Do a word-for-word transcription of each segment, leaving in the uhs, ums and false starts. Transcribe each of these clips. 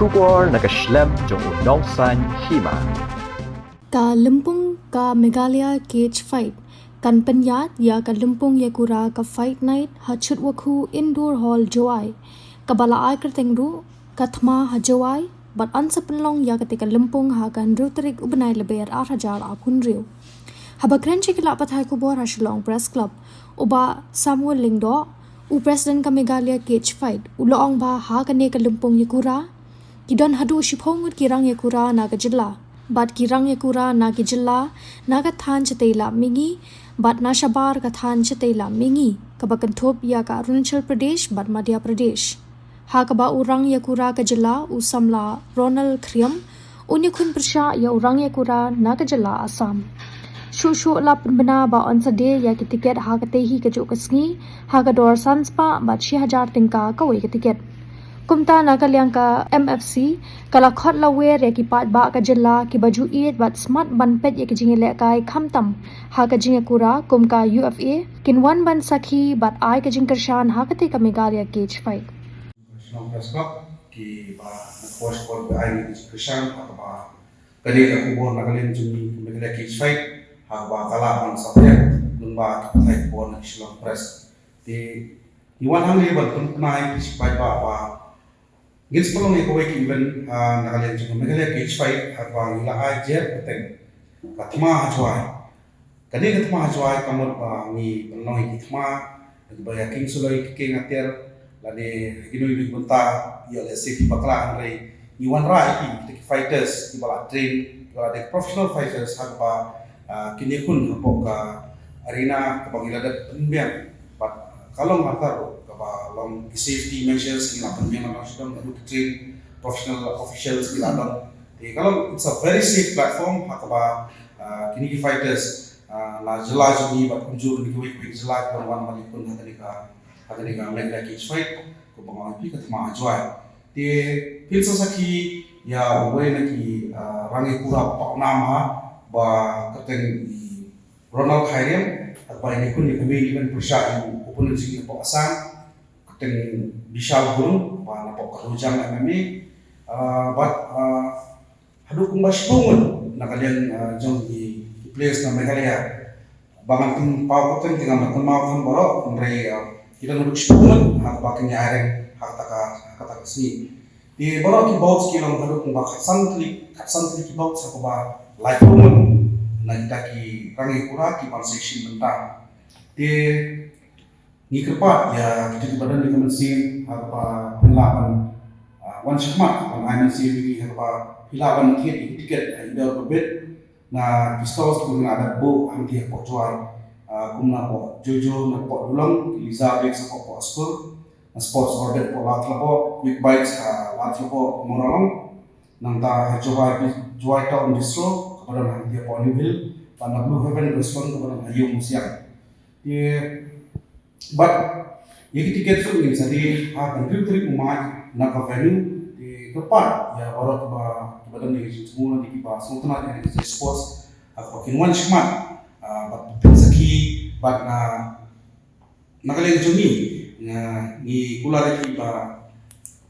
Khubor na ka shlem jong u nongsaiñ hima. Ka lympung ka Meghalaya Cage Fight kan pynïaid ïa ka lympung ïakura ka Fight Night ha Chutwakhu Indoor Hall, Jowai, kaba la ai kyrteng ruh ka Thma ha Jowai, bad yn sa pynlong ïa kata ka lympung ha ka hynriew tarik u bnai Lber ar hajar arphew hynriew. Haba kren sha ki lad pathai khubor ha Shillong Press Club, u Bah Samuel Lyngdoh, u President ka Meghalaya Cage Fight, u la ong ba ha kane ka lympung ïakura ki don haduh shiphew ngut ki rang ïakura na ka jylla, bad ki rang ïakura na ki jylla na ka thaiñ shatei lad mihngi bad na shabar ka thaiñ shatei lad mihngi, kaba kynthup ïa ka Arunachal Pradesh bad Madhya Pradesh. Ha kaba u rang ïakura ka jylla u samla Ronald Khyriem un ïakhun pyrshah ïa u rang ïakura na ka jylla Assam. Shuh shuh la pynbna ba yn sa die ïa ki tiket ha katei hi kajuh ka sngi ha ka dor san spah bad shi hajar tyngka kawei ka tiket. Kumta na ka liang ka M F C ka la khot la wer ïa ki paidbah ka jylla kiba ju ïeit bad smat ban peit ïa ki jingïalehkai khamtam ha ka jingïakura, kum ka U F A kin wan ban sakhi bad ai ka jingkyrshan ha katei ka Meghalaya Cage Fight. Shillong Press Club kiba na ka por sha ka por ba ai ka jingkyrshan ha kaba kane ka khubor na ka liang jong ka Meghalaya Cage Fight ha kaba ka lah ban sa pynlong ba ki pathai khubor na Shillong Press. Te ngi wan hangne ban pynbna ïa ki paidbah ba ngin sa pynlong ïa kawei ka event ha na ka liang jong ka Meghalaya Cage Fight ha kaba ngi la ai jingkyrteng ka Thma ha Jowai. Kane ka Thma ha Jowai ka mut ba ngi pynlong ïa ki thma kiba ïa king suloi ki king ater lane ha kino kino ki bynta ïa lehse kiba khlaiñ, hynrei ngi wanrah ïa ki, kita ki fighters kiba la train, kiba la dei professional fighters ha kaba, ah, kin ïakhun hapoh ka arena kaba ngi la dep pynbiang. Bad ka long ha ka ruh kaba long ki safety measures ngi la pynbiang na ka sdang, ka dei ki train professional officials ki la don. Te ka long, it's a very safe platform ha kaba, ah, kine ki fighters, ah, na jylla jong ngi bad kumjuh na kiwei kiwei ki jylla kiban wan ban ïakhun ha kane ka, ha kane ka Meghalaya Cage Fight, kumba nga ong ïa phi, ka Thma ha Jowai. Te phin sa sakhi ïa uwei na ki, ah, rang ïakura ba pawnam ha, ba kyrteng i Ronald Khyriem, ha kaba in ïakhun ïa ka main event pyrshah ïa u opponent jong ngi napoh Assam, kyrteng Bishal Gurung, ba napoh Kalhojang M M A. Ah, bad, ah, haduh kumba shiphew ngut na ka liang, ah, jong ki, ki players na Meghalaya. Ba ngan pynpaw kyrteng te ngam pat kynmaw than baroh, hynrei, ah, ki don haduh shiphew ngut ha kaba kin ïa ai rank ha kata ka, ha kata ka sngi. Te baroh ki bouts ki long haduh kumba khatsan tylli, khatsan tylli ki bouts ha kaba laiphew ngut na kita ki rang ïakura kiban sa ïashim bynta. Te ngi kyrpad ïa kito kiba don ïa ka mynsiem ha kaba phin lah ban, ah, wan shakhmat ban ai mynsiem ïa ki ha kaba phi lah ban thied ïa ki tiket ha i dor ba bit na ki stalls kiba ngi la dep buh hangtei hapoh Jowai. Ah, kum napoh Jojo, napoh Dulong, ki Liza Bakes hapoh Spur, na Sports Orbit hapoh Ladthadlaboh, Quick Bites ha Ladthadlaboh, Mooralong, nangta ha Jowai, Jowai Town Bistro kaba don hangtei hapoh New Hill, bad na Blue Heaven Restaurant kaba don ha Ïewmusiang. Te bad ïa ki tiket ruh ngin sa die ha ka hynriew tarik u March na ka venue. Te kyrpad ïa baroh kiba, kiba don ïa ka jingsngew lane kiba sngewtynnat ïa ka sports, ha kaba kin wan shakhmat, ah, bad pynsakhi bad na, na ka liang jong ngi, nga, ngi kular ïa ki ba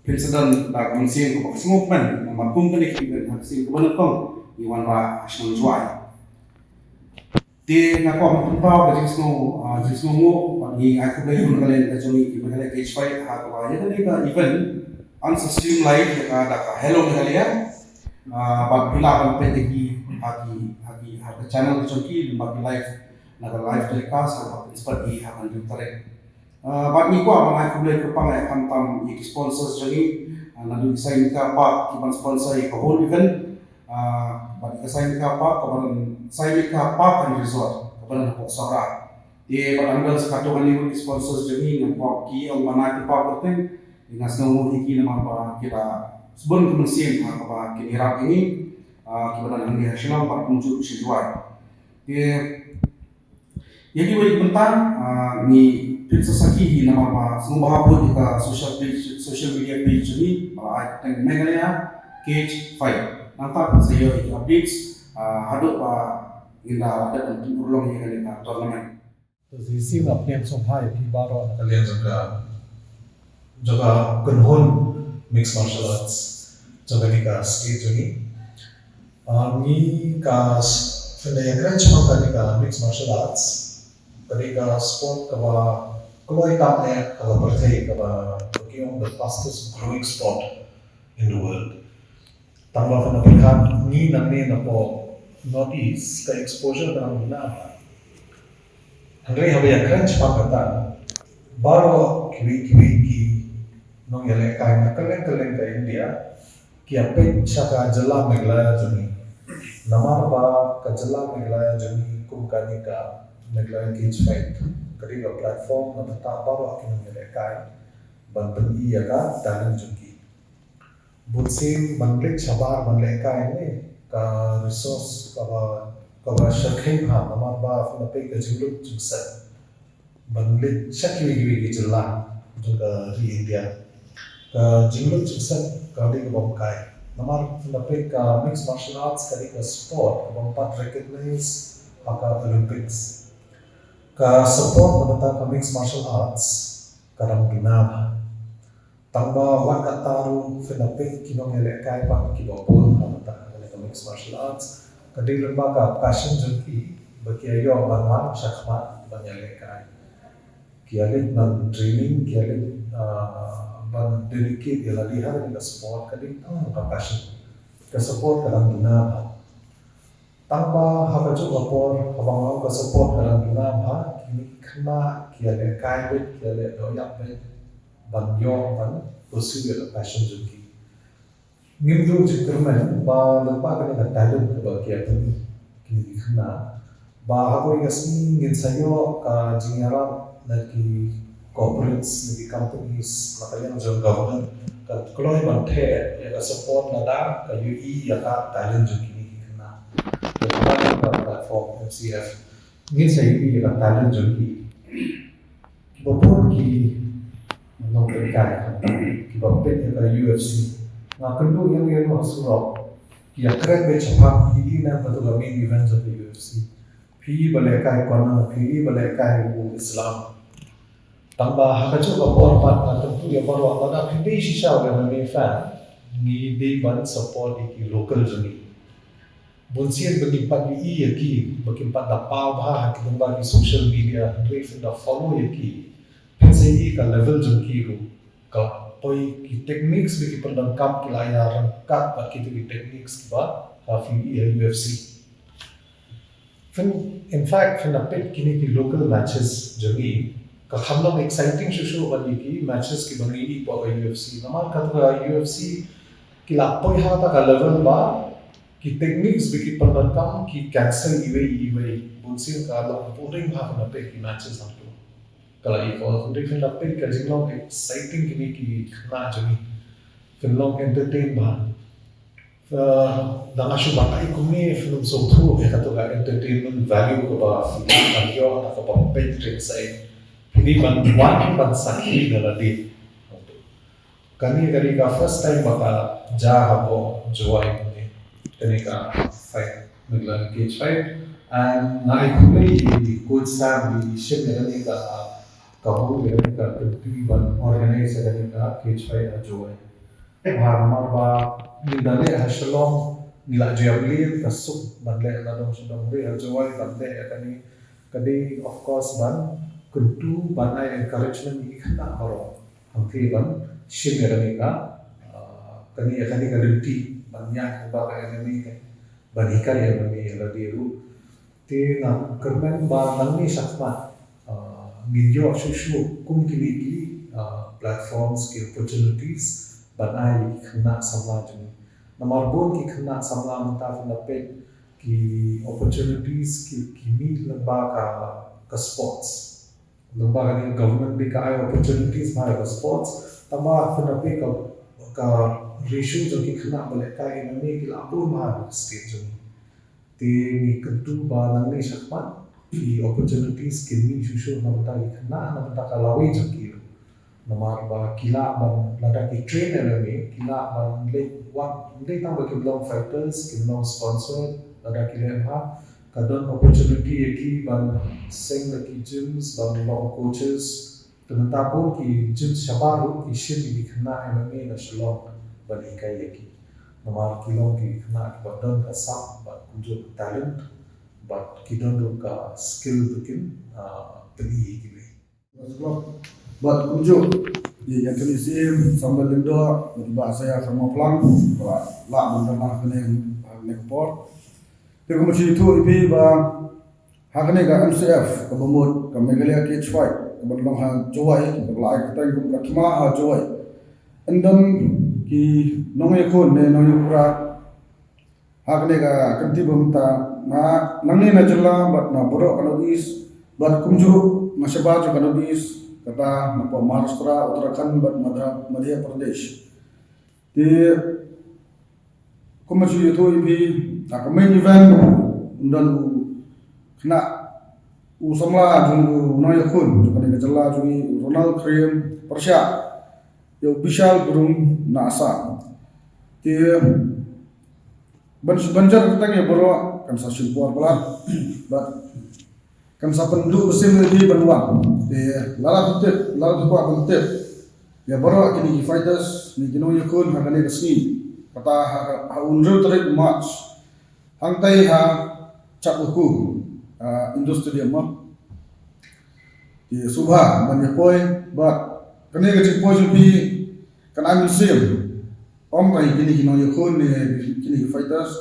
phin sa don da ka mynsiem kaba sngewkmen namar kum kane ka event ha ka sien kaba nyngkong ngi wanrah ha shnong Jowai. Te nga kwah ban pynpaw ka jingsngew, ah, jingsngewnguh bad ngi ai khublei na ka liang ka jong ngi ki Meghalaya Cage Fight ha kaba ïa kane ka event yn sa stream live ïa ka da ka Hello Meghalaya. Ah, bad phi lah ban peit ïa ki ha ki, ha ki, ha ka channel ka jong ki, bad ki live na ka live telecast ha kaba pynspot ïa ki ha ka hynriew tarik. Ah, bad ngi kwah ban ai khublei kyrpang eh khamtam ïa ki sponsors jong ngi, ah, naduh i Saimika Park kiban sponsor ïa ka whole event. Ah, bad ïa ka Saimika Park, kaba don Saimika Park and Resort kaba don hapoh Sohra. Te bad dang don sa katto katne ki sponsors jong ngi, ngam kwah ki ong ban ai kyrpang kyrteng, te nga sngewnguh ïa ki namar ba ki la sbun ka mynsiem ha kaba kin ïarap ïa ngi, ah, kiba don hangne ha Shillong bad kumjuh sha Jowai. Te ïa kiwei ki bynta, ah, ngi phin sa sakhi hi namar ba sngewbha put ïa ka social page, social media page jong ngi ba la ai kyrteng Meghalaya Cage Fight. Nangta phin sa ïoh ïa ki updates, ah, haduh ba ngin da dep ban pynurlong ïa kane ka tournament. To shisien nga pdiang sngewbha ïa phi baroh na ka liang jong ka, jong ka kynhun mixed martial arts. So kane ka state jong ngi, ah, ngi ka s- pynda ïa kren shaphang kane ka mixed martial arts, kane ka sport kaba kloi tam eh ha ka pyrthei, kaba ki ong the fastest growing sport in the world. Tang ba pynda pyrkhat ngi nangne na pdeng North East ka exposure ka dang duna. Hynrei haba ïa kren shaphang kata, baroh kiwei kiwei ki nongïalehkai na kylleng kylleng ka India ki ïa peit sha ka jylla Meghalaya jong ngi. Namar ba ka jylla Meghalaya jong ngi kum kane ka Meghalaya Cage Fight ka dei ka platform na bynta baroh ki nongïalehkai ban pyni ïa ka talent jong ki. Bun sien ban leit shabar ban lehkai ne ka resource kaba, kaba shyrkhei bha namar ba pynda peit ka jinglut jingset ban leit sha kiwei kiwei ki jylla jong ka ri India. Ka jinglut jingset ka dei kaba ym kai namar pynda peit ka mixed martial arts ka dei ka sport kaba ym pat recognize ha ka Olympics. Ka support na bynta ka mixed martial arts ka dang duna bha. Tang ba wat kata ruh pynda peit ki nongïalehkai pat kiba bun ha bynta kane ka mixed martial arts ka dei lyngba ka passion jong ki ba ki ïa ïoh ban wan shakhmat ban ïalehkai. Ki ïa leit ban training, ki ïa leit, ah, ban dedicate ïa lade ha kane ka sport ka dei tang ka passion. Ka support ka dang duna bha. Tang ba ha kajuh ka por haba nga ong ka support ka dang duna bha, kine ki khynnah ki ïa lehkai beit, ki ïa leh dohïap beit ban ïoh ban pursue ïa ka passion jong ki. Ngim duh jingkyrmen ba lyngba kane ka talent kaba ki ïa pyni kine ki khynnah, ba ha kawei ka sngi ngin sa ïoh ka jingïarap na ki corporates, na ki companies, na ka liang jong government, ka kloi ban theh ïa ka support lada ka ïohi ïa ka talent jong kine ki khynnah. Ka jingïarap ka platform M C F, ngin sa ïohi ïa ka talent jong ki. Kiba bun ki nongpeit, kiba peit ïa ka U F C, nga kynduh ïa ngi ha surok ki ïa kren beit shaphang, phi i ne katu ka main event jong ka U F C, phi i ba lehkai corner, phi i ba lehkai u Islam. Tang ba ha kajuh ka por pat nga kynduh ïa baroh, lada phi dei shisha u M M A fan, ngi dei ban support ïa ki local jong ngi. Bun sien ba ngim pat ïohi ïa ki, ba kim pat da paw bha ha ki, lyngba ki social media, hynrei phin da follow ïa ki, phin sa ïohi ka level jong ki ruh ka poi, ki techniques ba ki pyndonkam ki la ïa ryngkat bad kito ki techniques kiba ha, phi i ha U F C. Phin, in fact, phin da peit kine ki local matches jong ngi, ka kham long exciting shuh shuh ban ïa ki matches kiba ngi i hapoh ka U F C. Namar katu ka U F C ki la poi ha kata ka level ba ki techniques ba ki pyndonkam ki cancel iwei iwei. Bun sien ka long boring ha, phin da peit ki matches hangto. Ka la i ko, hynrei phin da peit ka jinglong exciting kine ki khynnah jong ngi. Phin long entertain bha. Uh, da nga shu batai kumne, phin ym sngewthuh ïa katu ka entertainment value kaba phi lah ban ïoh na kaba peit ringside. Phi dei ban wan ban sakhi da lade. Kane ka dei ka first time ba ka jia hapoh Jowai, kane ka fight, Meghalaya Cage Fight. And nga ai khublei ïa i Coach Sam ba i shim ïa kane ka, ka bor, ïa kane ka kynti ban organize ïa kane ka cage fight ha Jowai. Namar ba ngi da leh ha Shillong, ngi la ju ïa mlien, ka suk ban leh na dong sha dong, hynrei ha Jowai ban leh ïa kane ka dei, of course, ban kyntu, ban ai encouragement ïa ki khynnah baroh. Hangtei ban shim ïa kane ka, ah, kane, ïa kane ka lynti ban ïaid lyngba ka M M A, ban hikai ïa M M A ïa lade ruh. Te nga kyrmen ba nangne shakhmat, ah, ngin ïoh shuh shuh kum kine ki, ah, platforms, ki opportunities ban ai ïa ki khynnah samla jong ngi. Namar bun ki khynnah samla mynta, phin da peit, ki opportunities ki, ki mih lyngba ka, ka sports. Lyngba kane ka government ba ka ai opportunities bha ïa ka sports, tangba phin da peit ka, ka ratio jong ki khynnah ba lehkai M M A ki la bun bha ha ka state jong ngi. Te ngi kyntu ba nangne shakhmat ki opportunities kin mih shuh shuh na bynta ki khynnah, na bynta ka lawei jong ki ruh. Namar ba ki lah ban, lada ki train M M A, ki lah ban leit, wat ym dei tang ba kim long fighters, kim long sponsor, lada ki leh bha, ka don opportunity ïa ki ban seng da ki gyms, ban long coaches. Te mynta bun ki gyms shabar ruh ki shim ïa ki khynnah M M A na Shillong ban hikai ïa ki. Namar ki long ki khynnah kiba don ka sap bad kumjuh ka talent bad ki don ruh ka skill ba kin, ah, pyni ïa kiwei. Bad kumjuh ïa ka Syiem Sambal Lyngdoh bad i Bah Isaiah Kharmawphlang ba la ban don ha kane, ha kane ka por. Te kumba shu ïathuh ïa phi ba ha kane ka M C F kaba mut ka Meghalaya Cage Fight kaba long ha Jowai, kaba la ai kyrteng kum ka Thma ha Jowai, yn don ki nongïakhun ne nongïakura ha kane ka kynti ba mynta, na nangne na jylla bad na baroh ka North East bad kumjuh na shabar jong ka North East, kata napoh Maharashtra, Uttarakhand bad Madhya, Madhya Pradesh. Te kumba shu ïathuh ïa phi, ha ka main event un don u khynnah, u samla jong u nongïakhun jong kane ka jylla jong ngi, u Ronald Kyriem, pyrshah ïa u Bishal Gurung na Assam. Te ban, ban jar kyrteng ïa baroh kan sa shim por palat bad kan sa pynduh mynsiem ïa phi ban wan. Te lada phi tip, lada phi kwah ban tip ïa baroh kine ki fighters ne ki nongïakhun ha kane ka sngi, kata ha, ha u hynriew tarik March, hangtei ha Chapkuku, ah, Indoor Stadium mo. Te sngewbha ban ïa poi bad kane ka jingpoi jong phi kan ai mynsiem ym tang ïa kine ki nongïakhun ne kine ki fighters,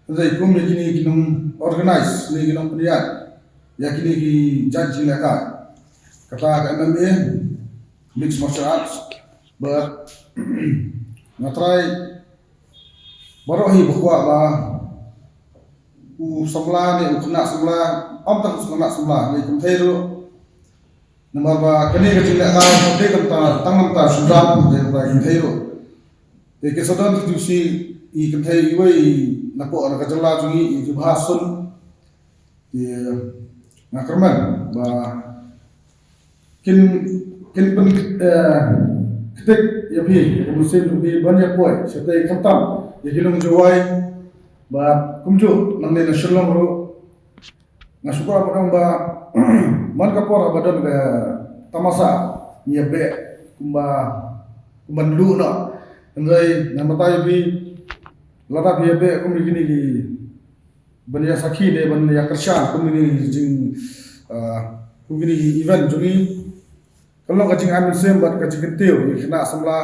hynrei kum ïa kine ki nong organize ne ki nongpynïaid ïa kine ki jait jinglehkai, kata ka M M A, mixed martial arts. Bad nga trai baroh hi ba kwah ba u samla ne u khynnah samla, ym tang u khynnah samla, ne kynthei ruh. Namar ba kane ka jinglehkai ka dei tang, tang namar shu dap, dei tang kynthei ruh. Te ki sa don ki jingsngew kynthei iwei napoh na ka jylla jong ngi, i jubha sun. Te nga kyrmen ba kin, kin pyn, eh, ktik ïa phi, ïa ka mynsiem jong phi ban ïa poi shatei, khamtam ïa ki nong Jowai bad kumjuh nangne na Shillong ruh. Nga shu kwah ban ong ba man ka por ba don ka tamasa ngi ïa beh kumba, kumba nlu noh. Hynrei nga batai ïa phi, lada phi ïa beh kum kine ki ban ïa sakhi ne ban ïa kyrshan kum kine ki jing, ah, kum kine ki event jong ngi, ka long ka jingai mynsiem bad ka jingkyntiew ïa ki khynnah samla,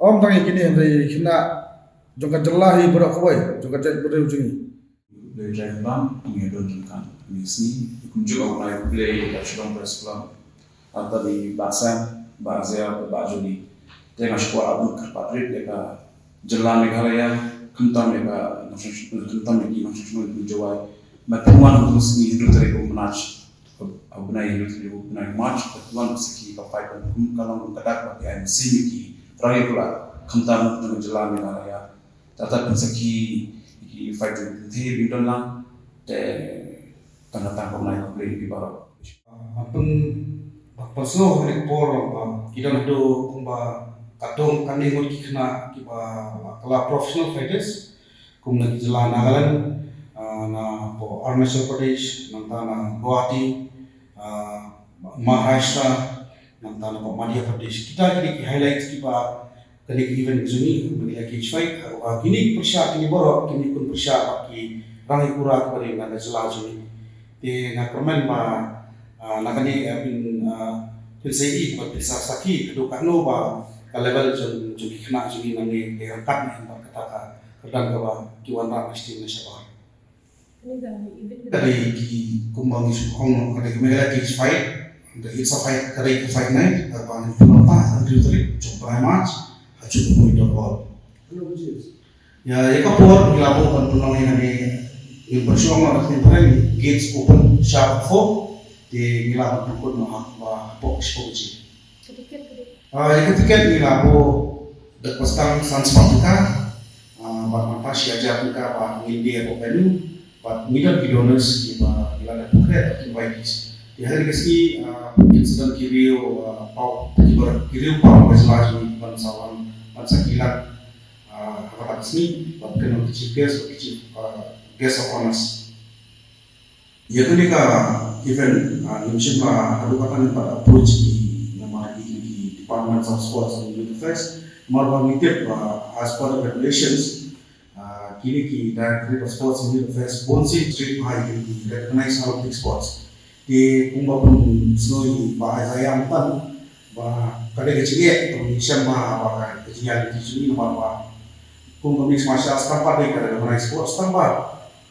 ym tang ïa kine hynrei ïa ki khynnah jong ka jylla hi baroh kawei, jong ka jaitbynriew jong ngi. Blei Trai Kyrpang, ngi don ryngkat kane ka sngi, kumjuh u Blei, Blei ka Shillong Press Club, lem bad i Bah Sam, Bah Zia, Bah Joni. Te nga shu kwah ban kyrpad rit ïa ka jylla Meghalaya, khamtam ïa ka nongshong, khamtam ïa ki nongshong shnong jong Jowai. Ba phin wan ha kane ka sngi hynriew tarik u March, u bnai hynriew tarik u bnai March, ba phin wan sakhi ka fight, kum ka long kum ka dak ba phi ai mynsiem ïa ki rangli pula, khamtam ïa ka jylla Meghalaya. Tata phin sakhi ïa ki fight jong ki kynthei ba kin don lang. Te tang, tang kumne, khublei ïa phi baroh. Ban pyn, ban pynsngew ha kane ka por ba ki don haduh kumba katto katne ngut ki khynnah kiba la kylla professional fighters kum na ki jylla Nagaland, ah, napoh Arunachal Pradesh, nangta na Guwahati, ah, Maharashtra, nangta napoh Madhya Pradesh. Kita kine ki highlights kiba kane ka event ka jong ngi, Meghalaya Cage Fight, ha kaba kine ki pyrshah, kine baroh kine ki khun pyrshah bad ki rangïakura kiba dei na ka jylla jong ngi. Te nga kyrmen ba, ah, na kane, ah, phin, ah, phin sa ïohi bad phin sa sakhi haduh katno ba ka level jong, jong ki khynnah jong ngi nangne ka ryngkat ne bad kata ka kyrdan kaba ki wanrah na shatei na shabar. Ka dei ki, kumba ngi shu ong, ka dei ka Meghalaya Cage Fight, ka dei, it's a fight, ka dei ka fight night, kaba ngi pynlong ha hynriew tarik jong u bnai March ha Chukpui Indoor Hall. Ïa, ïa ka por ngi la buh ban pynlong ïa kane, ngim pynshong la, ka dei, gates open sharp four, te ngi lah ban pynkut noh ha, ba, hapoh shiphew baje. Ka tiket ka dei? Ah, ïa ka tiket ngi la buh da kaba tang san spah tyngka, ah, bad mynta shi hajar tyngka ba ngin die hapoh venue, bad ngi don ki donors kiba ngi la dep pynkhih, ki invitees. Te ha kane ka sngi, ah, kin sa don ki riew, ah, paw, kiba, ki riew paw ka jylla jong ngi ban sa wan, ban sa kylliang, ah, ha kata ka sngi, bad kin long ki chief guest, ki chief, ah, guest of honours. Ïa kane ka event, ah, ngim shym la haduh katta ngin pat approach ki, namar ki, ki Department of Sports and Youth Affairs, namar ba ngi tip ba as per the regulations, Kine ki Directorate of Sports and Youth Affairs bun sien ki trei bha ïa ki recognize ha Olympic sports. Te kumba pun snoi ba ai zayam tan ba ka dei ka jingeh ka jingeh ba ka jingeh ki jingeh namar ba kum ka mixed martial arts tang ba dei ka recognize sports tang ba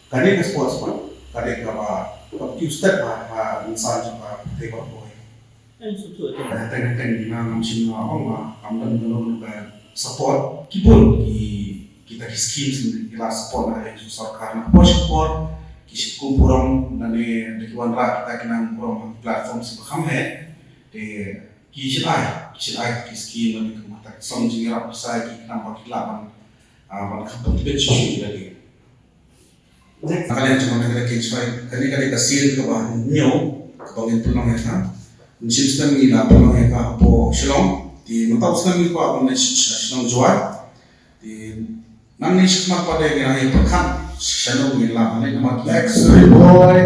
ka dei ka sports ba ka dei ka ba ka step ba ka insan jong ka te ba boy. Teng teng ina ngam shim nga ong ba am dang dang ka support ki bun ki kita ki schemes ki la support na ka sorkar na por por ki shi kum burom na ne de ki wanrah kita ki nang burom ha ki platform si ba kham he te ki shin ai ki shin ai ki scheme na ne ka mata song jingïarap pisa ki ki nang ba ki la ban ban kham pun tibet shi shi lagi. Ka liang jong ka dei ka K H five, kane ka dei ka sien kaba hynñiew kaba ngin pynlong ïa ka. Mynshem snem ngi la pynlong ïa ka hapoh Shillong, te mynta u snem ngi kwah ban leit sha Shillong Jowai. Te nangne shakhmat pat de ngi nang ïa pyrkhat shano ngin lah ban leit namar ki Next Ri Bhoi.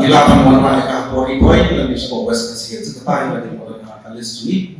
Ngi lah ban wan ïa ka hapoh Ri Bhoi lane shapoh West Khasi Hills, kata ïa ka dei ka list jong ngi.